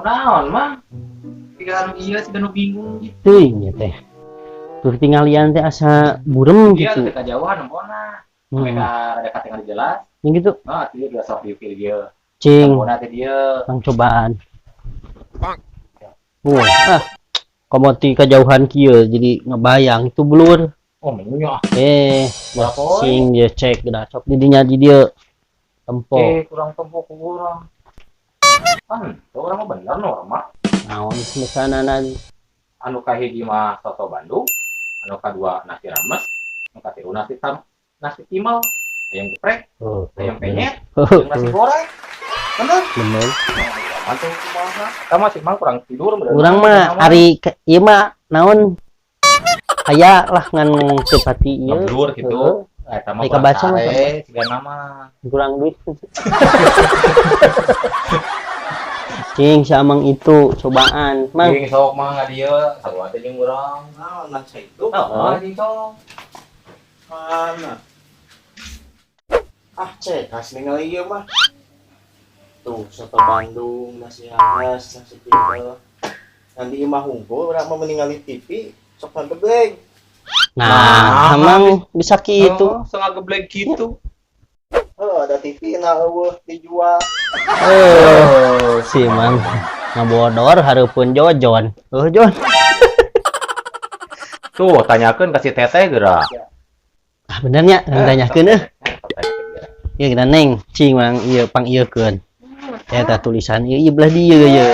Kunaon mah? Tiga anu ieu siga nu bingung gitu. Teuing ieu teh. Tuh tinggalian teh asa burem Iya, gitu. teh kajauhan nempona. Sampai ka rada katingal jelas. Yang gitu. Nah, dia udah sok diukir dia. Cing, Nempona teh dia. pang cobaan. Wah, ah. Komo ti kajauhan kieu jadi ngebayang itu blur. Oh, menunya. Eh, sing dia cek geus sok di dinya di dieu. Tempo. Eh, kurang tempo kurang. Kan, tuh urang mah bener normal. Naon mesanana Anu kahiji mah soto Bandung, anu kadua nasi rames, anu katilu nasi tam, nasi timal, ayam geprek, ayam penyet, jeung nasi goreng. Bener? Bener. Mantu kumaha? Eta mah si Mang kurang tidur bener. Urang mah ari ieu mah naon aya lah ngan teu pati ieu. Ngeblur gitu. Eta mah Ai kurang kabaca mah. sare sigana mah. Kurang duit. Cing si Amang itu cobaan, Mang. Cing sok mah nga dieu, sarua teh jeung urang. Naon nasi itu? Heeh, cing sok. Mana? Ah, cek, khas ningali ieu mah. Tuh, soto Bandung, nasi hangat, nasi timbel. Nanti imah hungkul, urang mah meningali TV, sok gebleng. Nah, Nah, Amang bisa kitu. Oh, setengah geblek gitu. Oh, ada TV na eueuh dijual. Oh, si Mang ngabodor hareupeun jojon. Oh, Jon. Tuh, tanyakeun ka si Teteh geura. Ah, bener nya, tanyakeun euy. Ieu geuna Neng, cing Mang ieu pang ieukeun. Eta tulisan ieu ieu belah dieu ieu.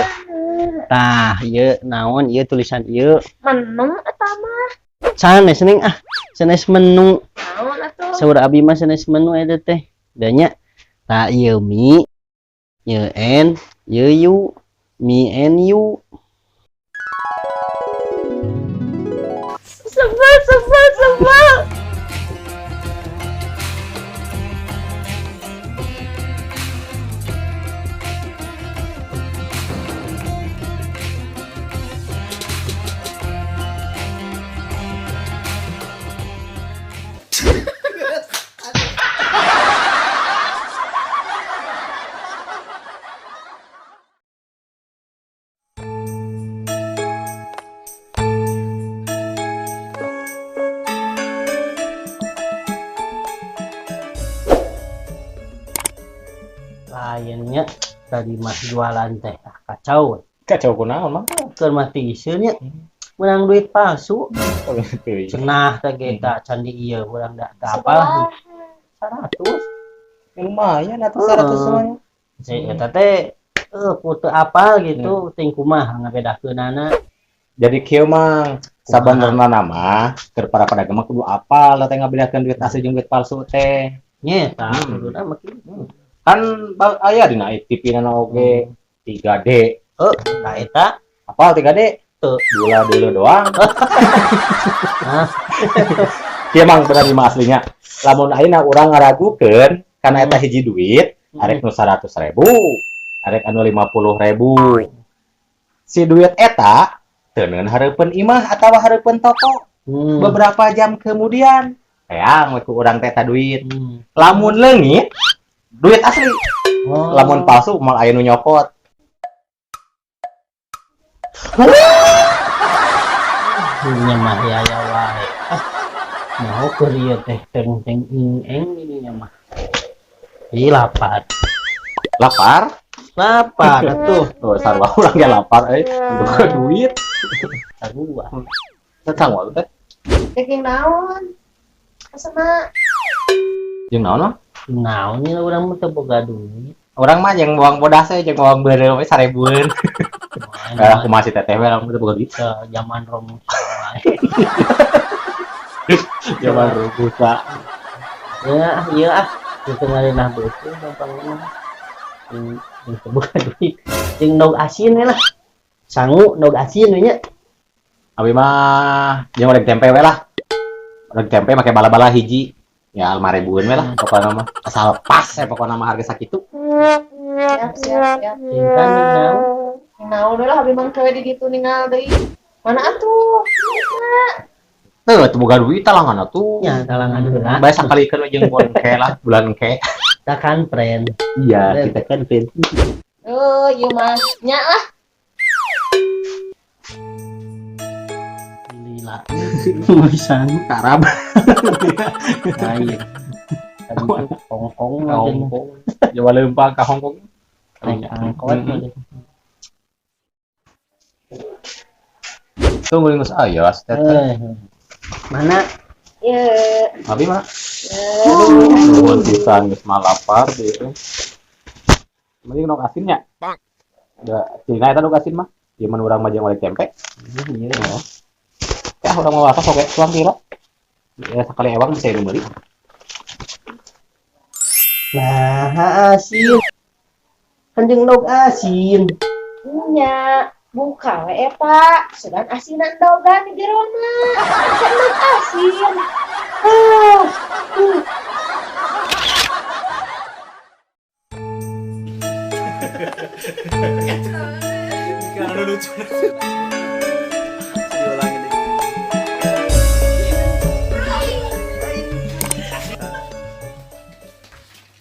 Tah, ieu naon ieu tulisan ieu? Menu eta mah. Sanes Neng ah, sanes menu. Naon atuh? Saur abi mah sanes menu eta teh. Da nya. Tah ieu mi, ieu n, ieu u, mi n u. Sebel, sebel, sebel. Lainnya tadi mah jualan teh kacau. Kacau kunaon mah? Keur mah tiiseun nya. Menang duit palsu. Cenah teh ge ta candi ieu urang da teu apal. 100. Ya lumayan atuh 100 semuanya. Si eta teh ku teu apal gitu ting kumaha ngabedakeunana. Jadi kieu Mang, sabenerna mah keur para pedagang mah kudu apal teh ngabedakeun duit asli jeung duit palsu teh. Nya eta kuduna mah kieu. Kan aya dina TV na oge 3D. Heuh, tah eta Apal 3D? Teu. Gula dulu doang. Hah? Kieu Mang bener mah aslinya. Lamun ayeuna urang ngaragukeun kana eta hiji duit, arek nu 100.000, arek anu 50.000. Si duit eta teu neun hareupeun imah atawa hareupeun toko. Beberapa jam kemudian, teang we ku urang teh eta duit. Lamun leungit duit asli. Oh. Lamun palsu moal aya nu nyokot. Nya mah ya ya wae. Ah, mau keur ieu teh teng teng ing eng ini nya mah. Ih, lapar. Lapar? Lapar atuh. Tuh, sarua urang ge lapar euy. Untuk duit. Sarua. Tetang wae teh. Jeung naon? Asana. Jeung naon mah? Naon nya urang mah teu boga duit. Urang mah jeung bawang bodas we, jeung bawang beureum we 1000-eun. Wah, Aku masih teteh we lamun teu boga duit. Ke zaman Romusa wae. Zaman Romusa. Ya, iya ah. Itu ngarinah beuteung gampang mah. Jeung teu boga duit. Jeung ndog asin we lah. Sangu ndog asin we nya. Abi mah jeung orek tempe we lah. Orek tempe make bala-bala hiji. Ya 5.000-eun we lah pokokna mah. Asal pas ya pokokna mah harga sakitu. Siap, siap, siap. Intan naon? Naon we lah abi mah kewe di ditu ningal deui. Mana atuh? Teu teu boga duit talangan atuh. Nya talangan heula. Bae sakalikeun we jeung bulan ke lah, bulan ke. Kita kan friend. Iya, kita kan friend. Oh, ieu mah nya lah. Nah, Tulisan Arab. Lain. Tadi itu Hongkong Ka aja. Hongkong. Jawa leumpang ka Hongkong. Naik angkot. Mm-mm. Tunggu geus aya teh. Eh, mana? Ya. Abi mah Ya. nuhun pisan geus malapar deui. Mending nok asinnya. Da cina eta nok asin mah. Ieu mah urang mah jeung orek tempe. Iya. Ya urang mau apa sok tuang pira. Ya sekali ewang bisa nu meuli. Nah, asin. Kanjeng endog asin. Nya, buka we eta. Sugan asinan endogan di jerona. Asa endog asin. Ah. Lucu.